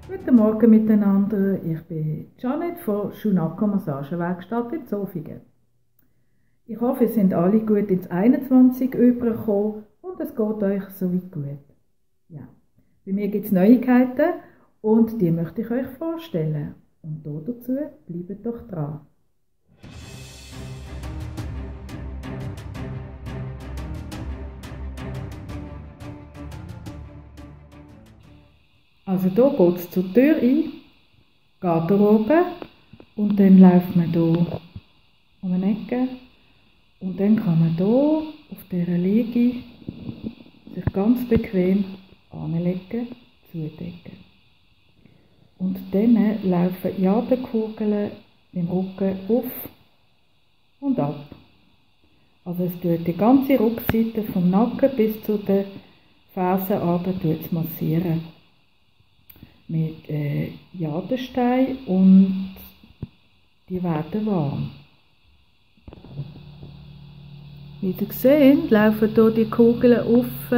Guten Morgen miteinander, ich bin Janet von Schunako Massagewerkstatt in Zofingen. Ich hoffe, ihr seid alle gut ins 21 übergekommen und es geht euch soweit gut. Ja. Bei mir gibt es Neuigkeiten und die möchte ich euch vorstellen. Und dazu bleibt doch dran. Also hier geht es zur Tür ein, Garderobe und dann läuft man hier um eine Ecke und dann kann man hier auf dieser Liege sich ganz bequem anlegen, zudecken. Und dann laufen Jadenkugeln im Rücken auf und ab. Also es tut die ganze Rückseite vom Nacken bis zu den Fersen runter massieren. Mit Jadenstein und die werden warm. Wie ihr seht, laufen hier die Kugeln auf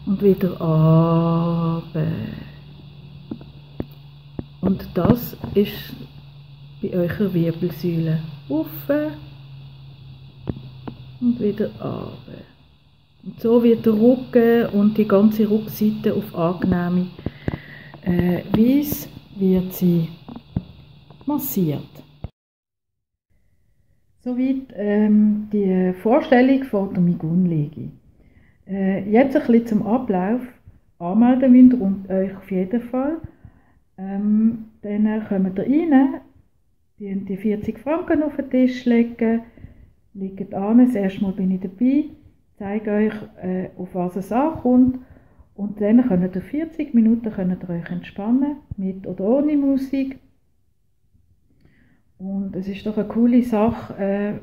und wieder runter. Und das ist bei eurer Wirbelsäule auf und wieder runter. Und so wird der Rücken und die ganze Rückseite auf angenehme Weise wird sie massiert. Soweit die Vorstellung von der Migun-Liege. Jetzt ein bisschen zum Ablauf. Anmelden müsst ihr euch auf jeden Fall. Dann kommt ihr rein, die 40 Franken auf den Tisch legen, liegt an, das erste Mal bin ich dabei, zeige euch, auf was es ankommt und dann könnt ihr 40 Minuten euch entspannen, mit oder ohne Musik. Und es ist doch eine coole Sache,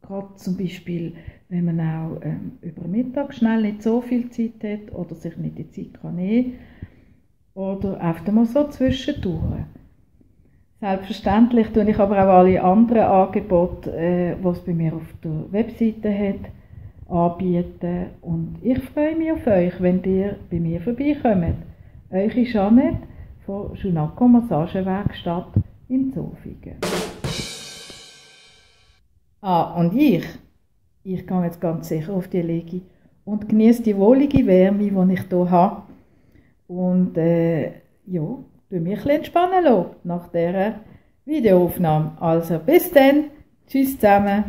gerade zum Beispiel, wenn man auch über Mittag schnell nicht so viel Zeit hat oder sich nicht die Zeit kann nehmen oder einfach mal so zwischendurch. Selbstverständlich tue ich aber auch alle anderen Angebote, die es bei mir auf der Webseite hat, anbieten. Und ich freue mich auf euch, wenn ihr bei mir vorbeikommt. Euch ist Janet von Schunako Massagewerkstatt in Zofingen. Und ich gehe jetzt ganz sicher auf die Liege und genieße die wohlige Wärme, die ich hier habe. Und ja, mich ein bisschen entspannen lassen nach dieser Videoaufnahme. Also bis dann, tschüss zusammen.